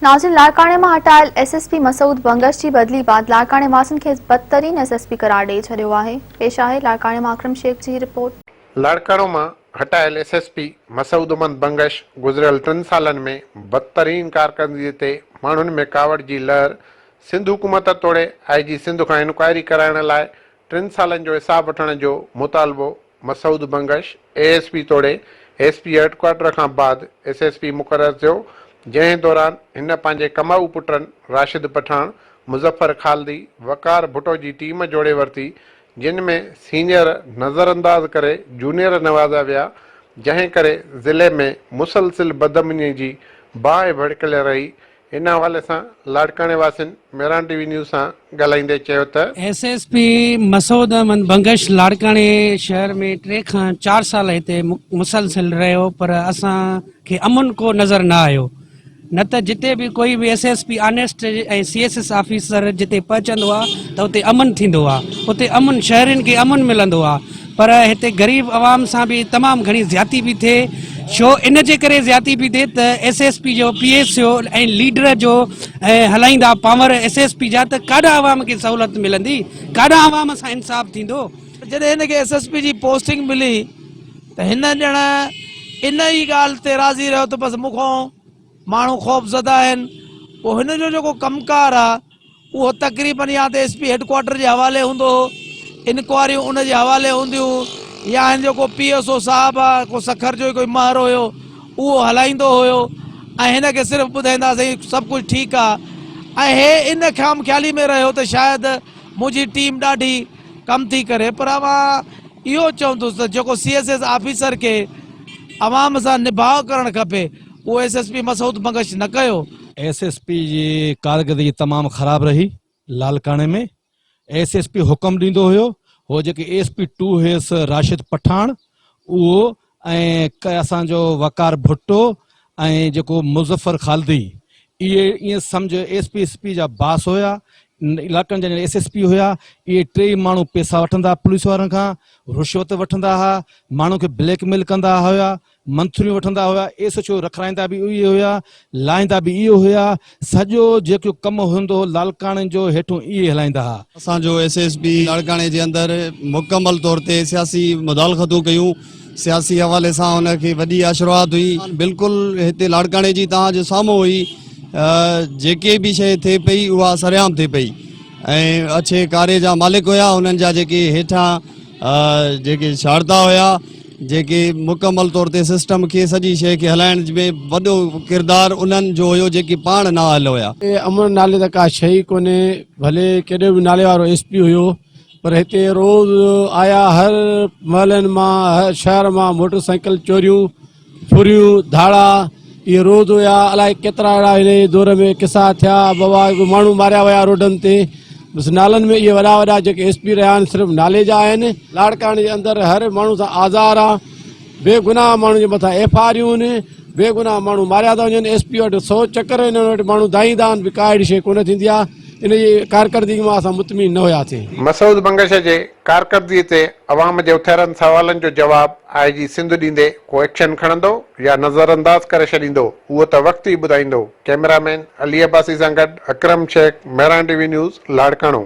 ناظرين لاڙڪاڻي مان هٽايل S S P Masood Bangash جي بدلي بعد لاڙڪاڻي واسين کيس بدترين ايس ايس پي قرار ڏئي ڇڏيو آهي. پيش آهي لاڙڪاڻي مان اڪرم شيخ جي رپورٽ. لاڙڪاڻو مان هٽايل S S P Masood Ahmed Bangash گذريل ٽن سالن ۾ بدترين ڪارڪردگي تي ماڻهن ۾ ڪاوڙ جي لهر سنڌ حڪومت توڙي آء جي سنڌ کان انڪوائري ڪرائڻ لاء ٽن سالن جو حساب وٺڻ جو مطالبو Masood Bangash A S P توڙي ايس پي هيڊڪوارٽر کان بعد ايس ايس پي مقرر ٿيو، جنهن دوران هن پنهنجي ڪمائو پٽن راشد پٺاڻ، مظفر خالدي، وقار ڀٽو جي ٽيم جوڙي ورتي، جن ۾ سينيئر نظرانداز ڪري جونيئر نوازيا ويا، جنهن ڪري ضلعي ۾ مسلسل بدامني جي باهه ڀڙڪيل رهي، ان حوالي سان لاڙڪاڻي واسين مهراڻ ٽي وي نيوز سان ڳالهائيندي چيو ته. S S P Masood Ahmed Bangash لاڙڪاڻي شهر ۾ ٽي کان چار سال هتي مسلسل رهيو پر اسان کي امن ڪو نظر نه آيو نه ته جتي به ڪوئي به S S P honest ۽ C S S officer جتي پهچندو آ ته اتي امن ٿيندو آ اتي امن شهرين کي امن ملندو آ پر هتي غريب عوام سان به تمام گهڻي زيادتي پئي ٿئي ڇو ان جي ڪري زيادتي پئي ٿئي ته ايس ايس پي جو پي ايس او ۽ ليڊر جو هلائيندا پاور ايس ايس پي جا ته ڪاڏا عوام کي سهولت ملندي ڪاڏا عوام سان انصاف ٿيندو. جڏهن هن کي ايس ايس پي جي پوسٽنگ ملي ته هن ڄڻ ان ئي ڳالهه تي راضي رهيو ته بس مون کان ماڻهو خوفزده آهن پوء هن جو جيڪو ڪم ڪار آهي اهو تقريبن يا ته ايس پي هيڊ ڪوارٽر جي حوالي هوندو هو، انڪوائريون ان جي حوالي هونديون يا هن جو ڪو پي ايس او صاحب آ ڪو سکر جو ئي ڪوئي مهر هيو اهو هلائيندو هيو ۽ هن کي صرف ٻڌائيندا سائين سڀ ڪجهه ٺيڪ آ ۽ هي ان خام خيالي ۾ رهيو ته شايد منهنجي ٽيم ڏاڍي ڪم ٿي ڪري پر اوهان اهو چوندس ته جيڪو سي ايس ايس آفيسر کي عوام سان نڀاء ڪرڻ کپي اهو S S P Masood Bangash نه ڪيو. ايس ايس پي جي ڪارڪردگي تمام خراب رهي لاڙڪاڻي ۾ ايس ايس پي حڪم ڏيندو هيو هو جيڪي ايس پي ٽو هيس راشد پٺاڻ اهو ۽ اسان جو وقار ڀٽو ۽ جيڪو مظفر خالدي اهي ائين سمجهه ايس پي ايس پي جا باس هيا لاڙڪاڻي جا ايس ايس پي هيا اهي ٽيئي ماڻهو پيسا وٺندا پوليس وارن کان رشوت وٺندا ها ماڻهو کي بليڪ ميل ڪندا هيا منٿريون وٺندا هيا، ايس ايڇ او رکرائيندا به اهي هيا، لاهيندا به اهي هيا، سڄو جيڪو ڪم هوندو هو لاڙڪاڻي جو هيٺون اهي هلائيندا ها. اسان جو ايس ايس پي لاڙڪاڻي جي اندر مڪمل طور تي سياسي مدالختون ڪيون، سياسي حوالي سان ان کي وڏي آشرواد هئي، بلڪل هتي لاڙڪاڻي جي توهان جي سامهون هئي، جيڪي به شيء ٿئي پئي اها سرعام ٿئي پئي ۽ اڇي ڪاري جا مالڪ هيا، انهن جا جيڪي هيٺان جيڪي شاردا هيا جيڪي مڪمل طور تي سسٽم کي سڄي شيء کي هلائڻ ۾ وڏو ڪردار انهن جو هيو جيڪي پاڻ نااهل هيا. امن نالي ته ڪا شيء ئي ڪونهي ڀلي ڪيڏو به نالي وارو ايس پي هيو پر هتي روز آيا هر محلن مان هر شهر مان موٽر سائيڪل چوريون ڦريون ڌاڙا اهي روز هيا الائي ڪيترا اهڙا هن جي دور ۾ قصا ٿيا بابا ماڻهو ماريا ويا روڊن تي بس نالن ۾ اهي وڏا وڏا جيڪي ايس پي رهيا آهن صرف نالي جا آهن لاڙڪاڻي جي اندر هر ماڻهو سان آزار آ بي گناهه ماڻهن جي مٿان ايف آريون آهن بي گناهه ماڻهو ماريا ٿا وڃن ايس پي وٽ سو چڪر انهن وٽ ماڻهو دائيندا آهن به ڪا اهڙي شيء ڪونه ٿيندي آ ان جي ڪارڪردگي مان اسان مطمئن نه هياسين. مسعود بنگش جي ڪارڪردگي تي عوام جي اٿاريل سوالن جو جواب آء جي سنڌ ڏيندي ڪو ايڪشن کڻندو يا نظرانداز ڪري ڇڏيندو اهو ته وقت ئي ٻڌائيندو. ڪئميرا مين علي عباسي سان گڏ Akram Shaikh, Mehran T V news, Larkana.